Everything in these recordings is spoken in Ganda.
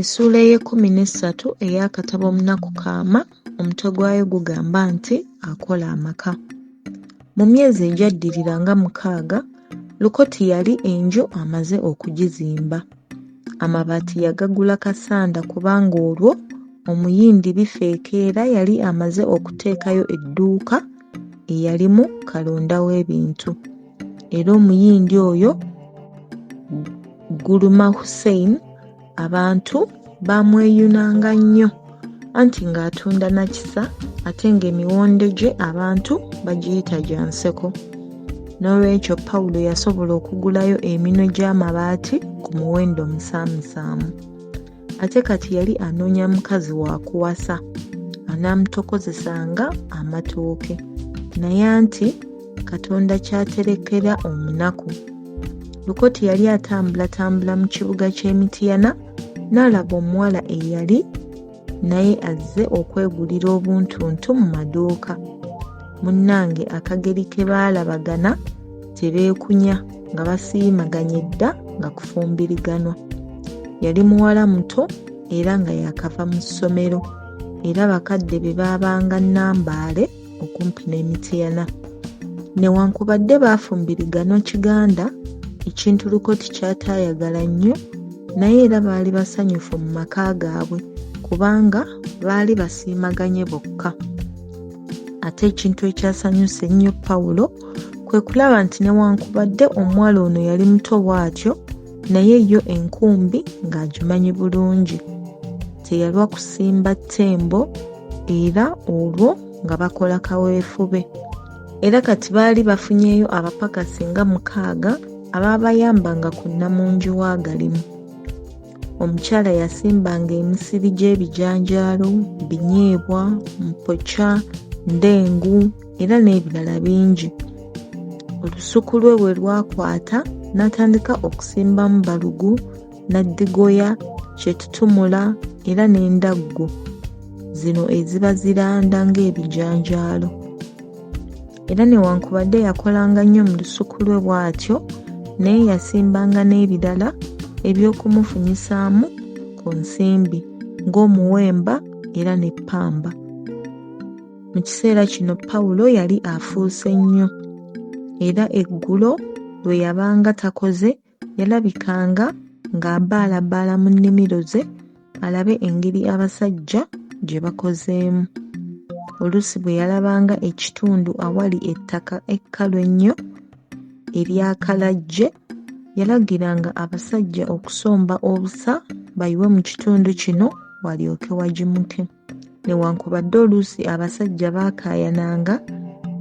Essuula ey'ekkumi n'essatu ey'akatabo Omunaku Kaama omutwe gwayo gugamba nti Akola Amaka. Mu myezi egyaddirira nga mukaaga, Lukoti yali enju amaze okugizimba. Amabaati yagagula Kassanda kubanga olwo Omuyindi Bifeekeera yali amaze okuteekayo edduuka eyalimu kalonda w'ebintu. Era Omuyindi oyo Guluma Hussein abantu baamweyunanga nnyo anti ng'atunda na kisa ate ng'emiwendo gye abantu bagiyita gya nseko. Noolwekyo Pawulo yasobola okugulayo eminwe gy'amabaati ku muwendo omusaamusaamu. Ate kati yali anoonya mukazi wa kuwasa anaamutokozesanga amatooke naye anti Katonda ky'aterekera omunaku. Lukoti yali atambulatambula mu kibuga ky'e Mityana n'alaba omuwala eyali naye azze okwegulira obuntuntu mu maduuka. Munnange akageri ke baalabagana tebeekunya nga basiimaganye dda nga kufumbiriganwa. Yali muwala muto era nga yaakava mu ssomero era bakadde be baabanga Nambaale okumpi n'e Mityana. Newankubadde baafumbiriganwa Kiganda, ekintu Lukoti ky'ataayagala nnyo, naye era baali basanyufu mu maka gaabwe kubanga baali basiimaganye bokka. Ate ekintu ekyasanyusa ennyo Pawulo kwe kulaba nti newankubadde omuwala ono yali muto bw'atyo, naye yo enkumbi ng'agimanyi bulungi. Teyalwa kusimba ttembo era olwo nga bakola kaweefube. Era kati baali bafunyeeyo abapakasi nga mukaaga abaabayambanga ku nnamungi w'agalimu. Omukyala yasimbanga emisiri gy'ebijanjaalo, binyeebwa, mpokya, ndengu era n'ebirala bingi. Olusuku lwe bwe lwakwata n'atandika okusimbamu balugu, naddigoya, kyetutumula era n'endaggu zino eziba ziranda ng'ebijanjaalo. Era newankubadde yakolanga nnyo mu lusuku lwe bw'atyo, naye yasimbanga n'ebirala eby'okumufunyisaamu ku nsimbi ng'omuwemba era ne ppamba. Mu kiseera kino Pawulo yali afuuse nnyo, era eggulo lwe yabanga takoze yalabikanga ng'abaalabaala mu nnimiro ze alabe engeri abasajja gye bakozeemu. Oluusi bwe yalabanga ekitundu awali ettaka ekkalu ennyo erya kalajje, yalagiranga abasajja okusomba obusa bayiwe mu kitundu kino walyoke wagimuke. Newankubadde oluusi abasajja baakaayananga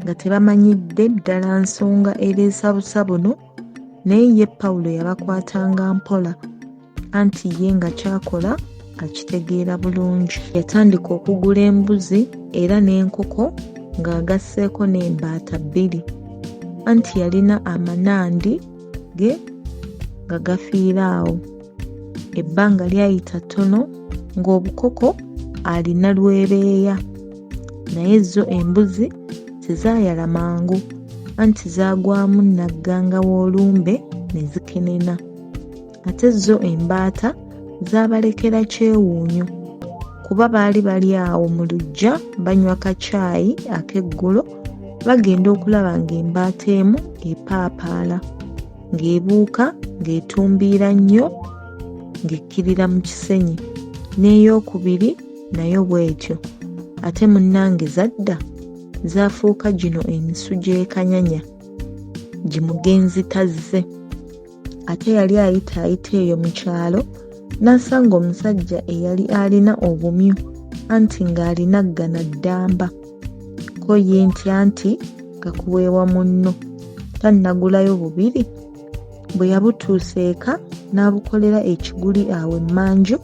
nga tebamanyidde ddala nsonga ereesa busa buno, naye ye Pawulo yabakwatanga mpola, anti ye nga ky'akola akitegeera bulungi. Yatandika okugula embuzi era n'enkoko ng'agasseeko n'embaata bbiri, anti yalina amanandi ge nga gafiira awo. Ebbanga lyayita ttono ng'obukoko alina lwebeeya, naye zo embuzi tezaayala mangu anti zaagwamu nnagganga w'olumbe ne zikenena. Ate zo embaata zaabalekera kyewuunyo kuba baali bali awo mu luggya banywa kacaayi ak'eggulo bagenda okulaba ng'embaata emu epaapaala ng'ebuuka ng'etumbiira nnyo ng'ekkirira mu kisenyi n'eyookubiri nayo bw'etyo ate munnange zadda zaafuuka gino emisu gy'ekanyanya gimugenzi tazze ate yali ayitaayita eyo mu kyalo n'asanga omusajja eyali alina obumyu anti ng'alina ggana ddamba ko ye nti anti gakuweebwa munno tannagulayo bubiri bwe yabutuusa eka n'abukolera ekiguli awo emmanju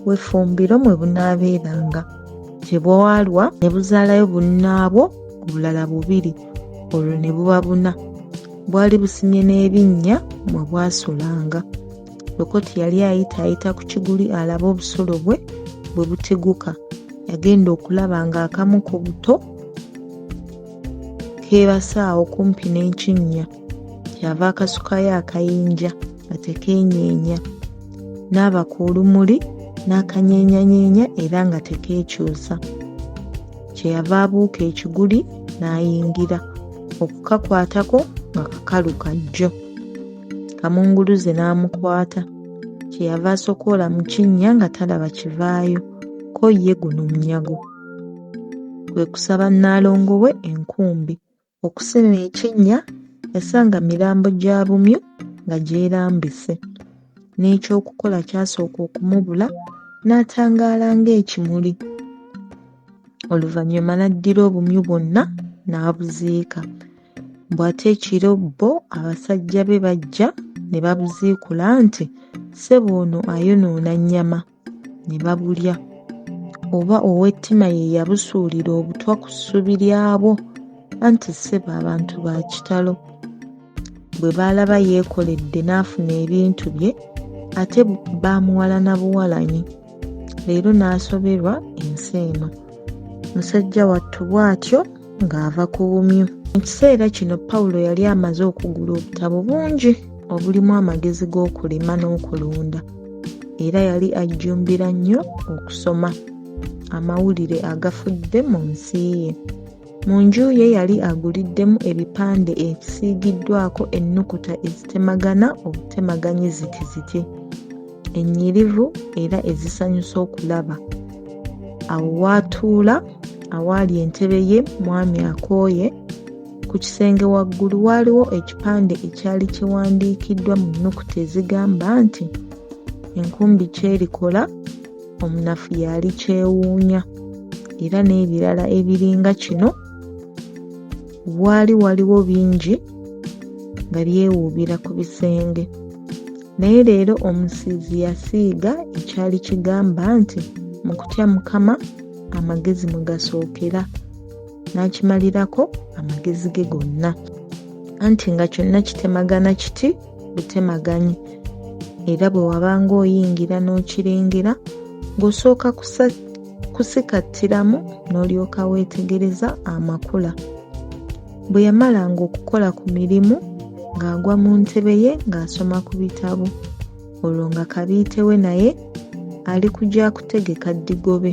w'effumbiro mwe bunaabeeranga tebwalwa ne buzaalayo bunnaabwo obulala bubiri olwo ne buba buna bwali busimye n'ebinnya mwe bwasulanga Lokoti yali ayitaayita ku kiguli alabe obusulo bwe bwe butiguka yagenda okulaba ng'akamu ku buto keebase awo kumpi n'ekinnya kyava akasukayo akayinja nga tekeenyeenya n'abaka olumuli N'akanyeenyanyeenya era nga tekeekyusa. Kye yava abuuka ekiguli n'ayingira. Okukakwatako nga kakalu kajjo. Kamunguluze n'amukwata. Kye yava asokoola mu kinnya nga talaba kivaayo, ko ye guno munyago. Kwe kusaba Nnaalongo we enkumbi. Okusima ekinnya yasanga mirambo gya bumyu nga gyerambise. N'ekyokukola kyasooka okumubula n'atangaala ng'ekimuli. Oluvannyuma n'addira obumyu bwonna n'abuziika. Mbu ate ekiro bo abasajja be bajja ne babuziikula nti ssebo ono ayonoona nnyama ne babulya. Oba ow'ettima ye yabusuulira obutwa ku ssubi lyabwo anti ssebo abantu ba kitalo. Bwe baalaba yeekoledde n'afuna ebintu bye ate baamuwalana buwalanyi. Leero n'asoberwa ensi eno. Musajja wattu bw'atyo ng'ava ku bumyu. Mu kiseera kino Pawulo yali amaze okugula obutabo bungi obulimu amagezi g'okulima n'okulunda era yali ajjumbira nnyo okusoma amawulire agafudde mu nsi ye. Mu nju ye yali aguliddemu ebipande ebisiigiddwako ennukuta ezitemagana obutemaganyi zitiziti, ennyirivu era ezisanyusa okulaba. Awo w'atuula awaali entebe ye Mwami Akooye, ku kisenge waggulu waaliwo ekipande ekyali kiwandiikiddwa mu nnukuta ezigamba nti, Enkumbi ky'erikola omunafu y'alikyewuunya era n'ebirala ebiringa kino waali waliwo bingi nga byewuubira ku bisenge. Naye leero omusiizi yasiiga ekyali kigamba nti mu kutya Mukama amagezi mwe gasookera n'akimalirako amagezi ge gonna. Anti nga kyonna kitemagana kiti butemaganyi era bwe wabanga oyingira n'okirengera ng'osooka kusikattiramu n'olyoka weetegereza amakula. Bwe yamalanga okukola ku mirimu ng'agwa mu ntebe ye ng'asoma ku bitabo olwo nga kabiite we naye ali ku gya kutegeka ddigobe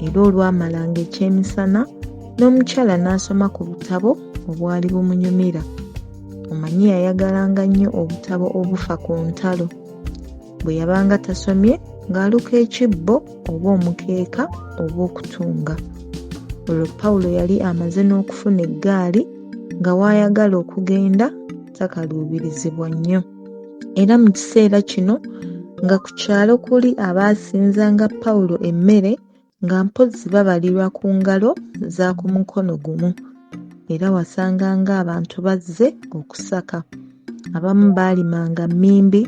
era olwamalanga ekyemisana n'omukyala n'asoma ku butabo obwali bumunyumira. Omanyi yayagalanga nnyo obutabo obufa ku ntalo. Bwe yabanga tasomye ng'aluka ekibbo oba omukeeka oba okutunga. Olwo Pawulo yali amaze n'okufuna eggaali nga w'ayagala okugenda takaluubirizibwa nnyo. Era mu kiseera kino nga ku kyalo kuli abaasinzanga Pawulo emmere nga mpozzi babalirwa ku ngalo za ku mukono gumu era wasanganga abantu bazze okusaka. Abamu baalimanga mmimbi,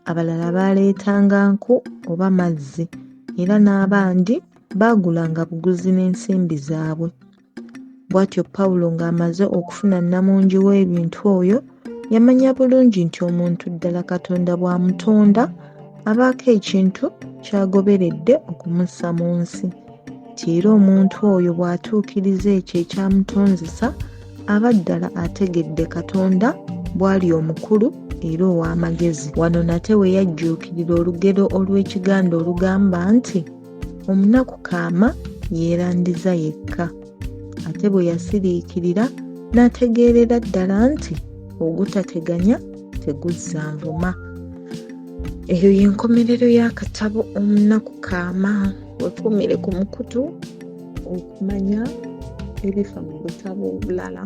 abalala baaleetanga nku oba mazzi era n'abandi baagulanga buguzi n'ensimbi zaabwe. Bw'atyo Pawulo ng'amaze okufuna nnamungi w'ebintu oyo, yamanya bulungi nti omuntu ddala Katonda bw'amutonda abaako ekintu ky'agoberedde okumussa mu nsi, nti era omuntu oyo bw'atuukiriza ekyo ekyamutonzesa aba ddala ategedde Katonda bw'ali omukulu era ow'amagezi. Wano nate we yajjuukirira olugero olw'Ekiganda olugamba nti, Omunaku kaama yeerandiza yekka. Ate bwe yasiriikirira n'ategeerera ddala nti ogutateganya teguzza nvuma. Eyo y'enkomerero y'akatabo Omunaku Kaama. Wekuumire ku mukutu okumanya ebifa mu butabo obulala.